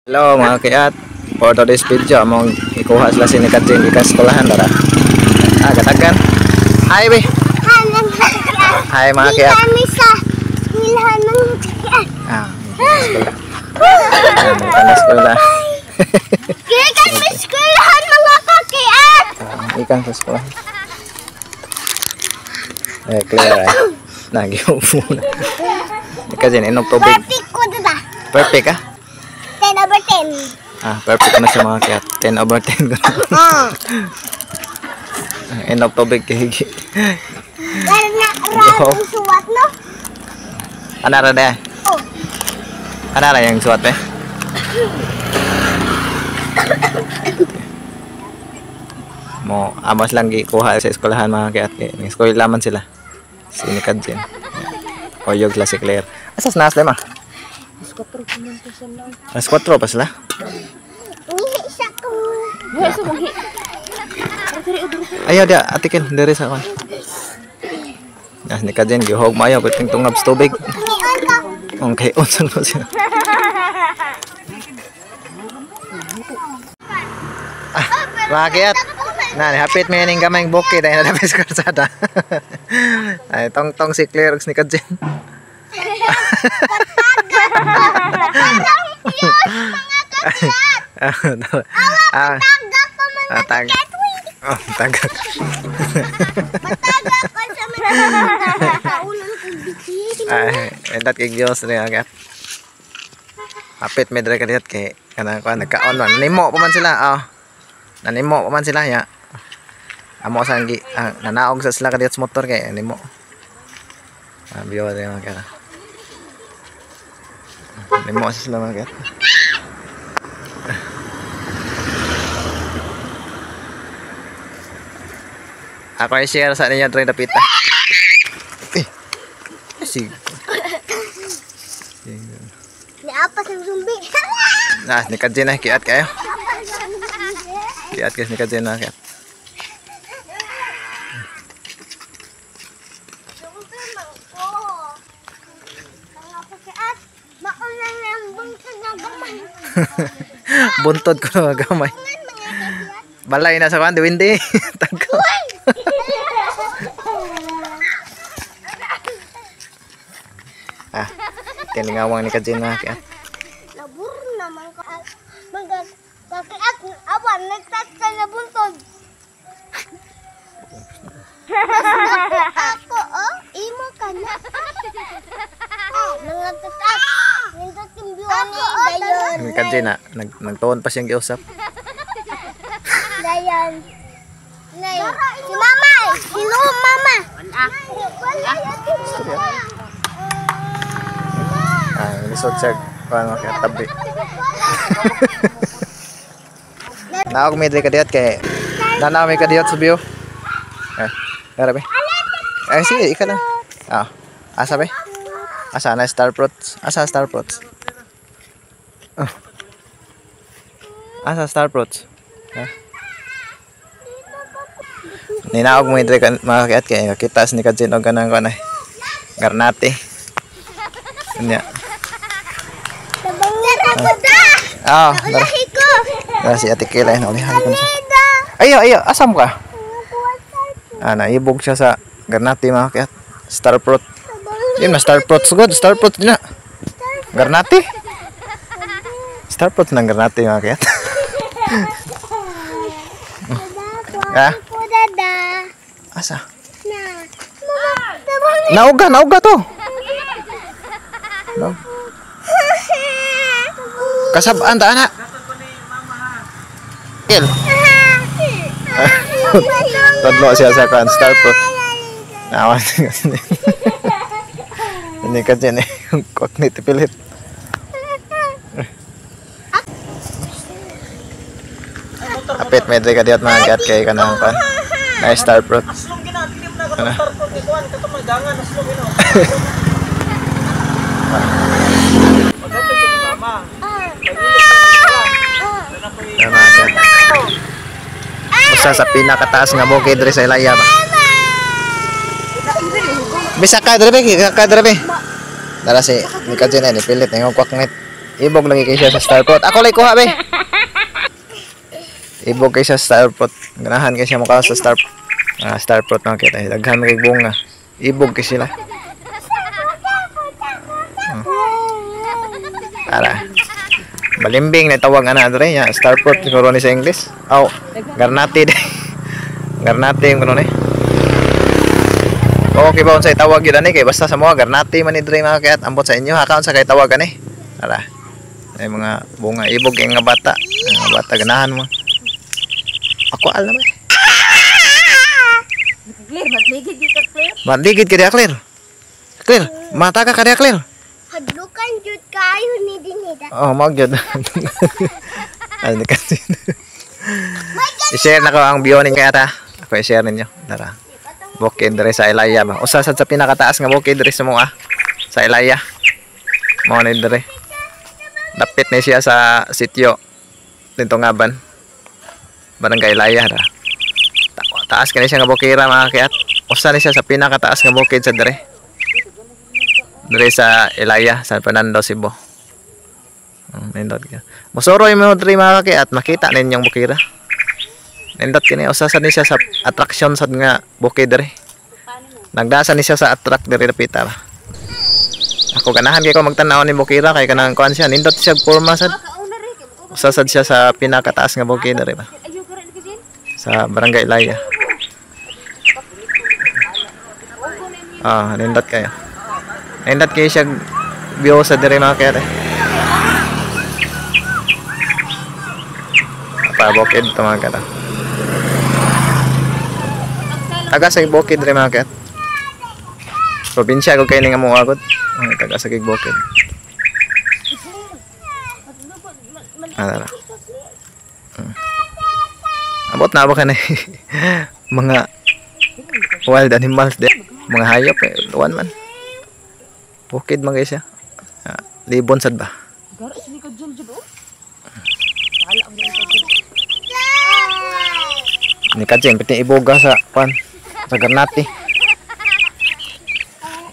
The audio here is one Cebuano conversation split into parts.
Hello mga kiat, for today's video among ikuha sila si Nikajin gikan eskwelahan dara. Ah, katagan. Hi be. Hi mga kiat. Kami sa eskwelahan ng kiat. Ah, eskwela. Eskwela. Gikan sa eskwelahan mga kakiat. Ikan sa eskwela. Eh, clear eh. Nagyubo na. Nikajin, inom tubig. Perfect ko diba? Perfect ah? 10 over 10. Ah, perfect na siya mga kiat. 10 over 10 ko. End of tubig kay. Raro suwat no? Anara na. Oh. Anara yung suwat eh. Mo amos lang gikuha sa eskwelahan mga kiat kay ning eskwela man sila. Si Nikajin. Oyog sila si Claire. Asas na sila ma? Alas 4 pa sila. Ayaw dia atikin diri sa kon. Nas ni Kajin gihog maayo pud tungab sa tubig. Okay, unsa no siya. Ah, bakit? Na, hapit may ning gamayng bukid ay nadapis kalsada. Ay tong-tong si Claire ug si Kajin. Ah, Tagak ko mga tag. Oh, tagak. Matagak ko sa mga kaulol kong bitin. Ay, endat kay Dios ni agad. Hapit may dre kadiyot kay kanang kuan nagkaon man. Nanimo pa man sila. Oh. Nanimo pa man sila ya. Amo sa gi nanaog sa sila kadiyot sa motor kay nanimo. Ah, biyo rin mga kaya. Nanimo sa sila mga kaya. Ako ay share sa ninyo dre dapita. Eh. Sig. Niapas ang zombie. Nah, ni Kajin na kiat kayo. Kiat guys ni Kajin na kiat. Buntod ko na gamay. Balay na sa kwan, diwindi. Tagko. Ah, tiningawang ni Kajin na kiat. Labur naman ka. Mga kakiat, awan, nagtasta na buntod. Mas napo ako, oh, imo ka na. Mga kakiat, nindot yung biwan ni Dayon. Ni Kajin na, nagtuon pa siyang giusap. Dayon. Nay, si mama, hello mama. Wala. Ah, lisod siya. Paano kaya tabi. Naog may dre kadiyot kay nanaw may kadiyot sa view. Eh, tara be. Eh sige, ika lang. Ah. Asa be? Asa na star fruits? Asa star fruits? Oh. Asa star fruits? Ha? Ninaog mo dre mga kiat kay kita ni Kajin og kanang kuan ay. Garnate. Nya. Ah, dara. Ah, si Ate Kela naulihan ko na siya. Ayo, ayo, asam ka? Ah, naibog siya sa garnate mga kiat. Star fruit. Yun na star fruits good, star fruit na. Garnate. Star fruit ng garnate mga kiat. Ah? Asa? Nauga, nauga to. No. Kasabaan ta ana. Kil. Tadlo siya sa kan star fruit. Nawan. Ini ka dyan eh. Kwak ni tipilit. Apit may dre kadiyot mga gat kay kanang kan. Na star fruit. Aslong ginatilim na katong star fruit ni kuan katong magangan aslong ino. Pagdating ko ni mama. Usa sa pinakataas nga bukid diri sa Ilaya ba. Bisa ka diri be, ka diri be. Dara si ni Kajin ni pilit ningon kwak nit Ibog lagi kay siya sa starfruit. Ako lay kuha be. Ibog kay siya sa starfruit. Ganahan kay siya mukha sa starfruit mga kiyat. Daghan kay bunga. Ibog kay sila. Tara. Balimbing na tawag ana dre nya starfruit siguro ni sa English. Aw, garnate. Garnate yung kuno ni. Okay ba unsay tawag gyud ani kay basta sa mga garnate man ni dre mga kiyat. Ambot sa inyo ha kaon sa kay tawag ani. Tara. Ay mga bunga ibog kay nga bata. Nga bata ganahan mo. Ako alam eh. Clear, magligid ka clear. Maligid ka diha clear. Clear, mata ka diha clear. Hadlukan jud kayo ni dinida. Oh, magyud. Ay, kasi. I-share na ko ang view ninyo kaya ta. Ako i-share ninyo. Tara. Bukid diri sa Ilaya ba. Usa sad sa pinakataas nga bukid diri sa mua. Sa Ilaya. Mao ni diri. Dapit ni siya sa sitio Lintungaban. Barangay Ilaya ra. Taas kani siya nga bukira mga kiat. Usa ni siya sa pinakataas nga bukid sa diri. Diri sa Ilaya, San Fernando, Cebu. Nindot ka. Mosoro yung mga diri mga kakiat, makita ninyong bukira. Nindot kini usa sad ni siya sa attraction sad nga bukid diri. Nagdasa ni siya sa attract diri dapita ba. Ako ganahan kay ko magtan-aw ni bukira kay kanang kuan siya nindot siya porma sad. Usa sad siya sa pinakataas nga bukid diri ba. Sa Barangay Ilaya. Ah, nindot kayo. Nindot kayo siya view sa diri mga kakiat. Pa bukid to mga kakiat. Taga sa bukid diri mga kakiat. Probinsya ko kay ning amo agod. Taga sa bukid. Tara. Abot na ba kanay mga wild animals de, mga hayop eh, luwan man. Bukid man guys siya. Libon sad ba? Ni kajeng piti iboga sa pan sa garnati.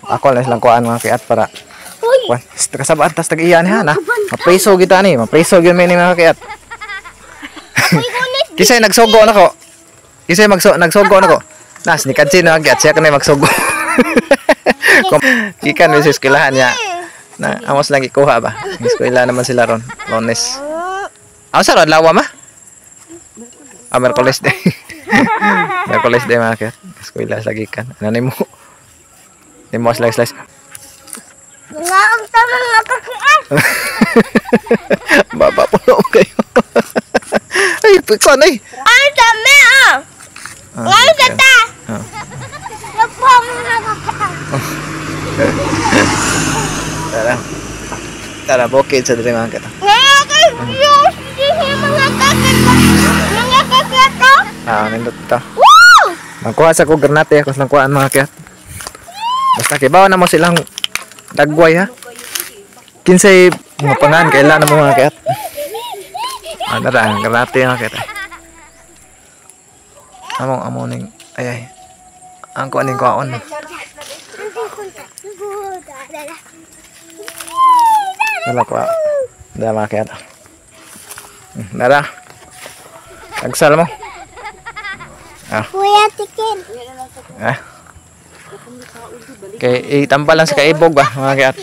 Ako lang silang kuan mga kiat para kuan. Kasabaan tas tag-iya ni ha na. Mapreso kita ni, mapreso gyud mi ni mga kiat. Kisay nagsugo nako. Kisay nagsugo nako. Nas ni kajeng mga kiat siya kanay magsugo. Gikan mi sa eskwelahan niya. Na amos lang ikuha ba. Eskwela naman sila ron. Lunes. Aw sa ron lawa ma? Ah, Merkules day. Merkules day mga kiat. Eskwela sa gikan. Ano nimo? Nimo slice slice. Ngaon ta mga kakiat. Baba puno kayo. Ay, pikon ay. Ang dami ah. Ngaon sa ta. Tara. Tara, bukid sa diri mga kakiat. Mga kakiat, mga kakiat. Ah, nindot to. Magkuha sa ko granate ako sa kuhaan mga kakiat. Basta kibaw na mo silang dagway ha. Kinsay mga pangan kailan na mo mga kakiat. Ah, tara, granate mga kakiat. Among amo ning ay ay. Ang kuan ning kuhaon. Dala ko. Dala mga kakiat. Dara. Tagsal mo. Ah. Kuya tikin. Ah. Okay, itambal lang sa kaibog ba mga kakiat.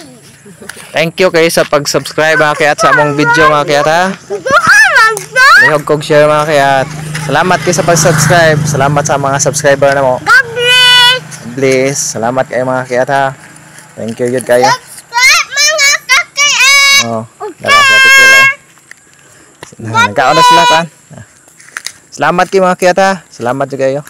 Thank you kayo sa pag-subscribe mga kakiat sa among video mga kakiat ha. Lihog kog share mga kakiat. Salamat kayo sa pag-subscribe. Salamat sa mga subscriber na mo. God bless. Bless. Salamat kayo mga kakiat ha. Thank you yun kayo. Subscribe mga kakiat. Oh, dala sa tikil eh. Nagkaon na sila kan. Salamat kayo mga kakiat ha. Salamat jud kayo.